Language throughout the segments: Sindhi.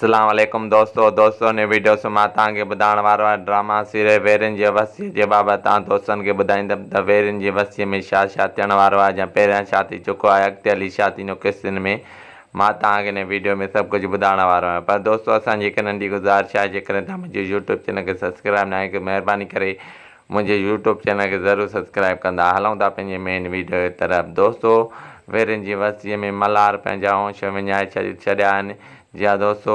اسلام عليڪم دوستو دوستو هن ويڊيو سان مان توهان کي ٻڌائڻ وارو آهيان ڊراما سيريل ويرين جي وسيع جي بابت توهان دوستن کي ٻڌائيندم ته ويرين جي وسيع ۾ ڇا ڇا ٿيڻ وارو آهي جا پهريان ڇا ٿي چڪو آهي اڳتي هلي ڇا ٿيندو قسطن ۾ مان توهان کي هن ويڊيو ۾ سڀ ڪجهه ٻڌائڻ وارو آهيان پر دوستو اسان جي هڪ ننڍي گذارش آهي جيڪڏهن توهان منهنجي يوٽيوب چينل کي سبسڪرائب ناهي ڪيو مهرباني ڪري منهنجي يوٽيوب چينل کي ضرور سبسڪرائب ڪندا هلون ٿا پنهنجي مين ويڊيو جي طرف دوستو ويرين جي وستي ۾ ملهار پنهنجا هوش وڃائي ڇڏيا آهن جي ها دوستو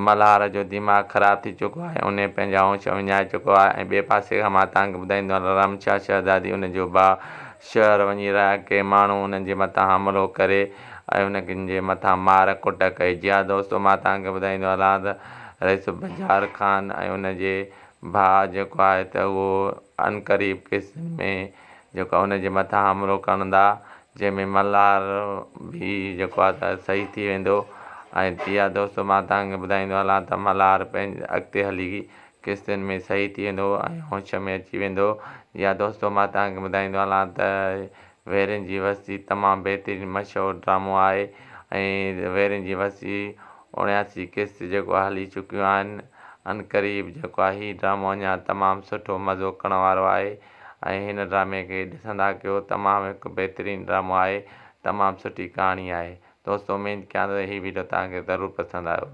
ملهار جو دماغ خراب ٿي چڪو آهي انهي پنهنجا هوش وڃائي چڪو آهي ۽ ٻئي پاسي کان مان توهان کي ٻڌائيندو هلان رمشا شهزادي ان جو ڀاء شهر وڃي رهيا ڪي ماڻهو انهن جي مٿان حملو ڪري ۽ انهن جي مٿان مار ڪٽ ڪئي جي ها دوستو مان توهان کي ٻڌائيندو هلان ته رئيس بجار خان ۽ ان جي ڀاء جيڪو آهي ته اهو عنقريب قسطن ۾ جيڪو آهي ان جي مٿان حملو ڪندا جنهن ۾ ملهار به جيڪو آهي ته صحيح ٿي ويندو ۽ جي ها دوستو مان توهان کي ٻڌائيندو هلان ته ملهار پنهنجي اڳتي هلي قسطن ۾ صحيح ٿي ويندو ۽ هوش ۾ اچي ويندو جي ها دوستو مان توهان کي ٻڌائيندو هلان ته ويرين جي وستي تمام بهترين مشهور ڊرامو آهي ۽ ويرين جي وستي 79 قسط جيڪو هلي چڪيون آهن عنقريب جيڪو آهي هي ڊرامو اڃا تمام سٺو مزو ڪرڻ وارو آهي ۽ هن ڊرامي کي ڏسندا ڪيو تمام هڪ بهترين ڊرامو آهي تمام سٺي ڪهاڻي آهي دوستو اميد ڪيان ٿو ته هي وڊيو توهان کي ضرور پسند آيو.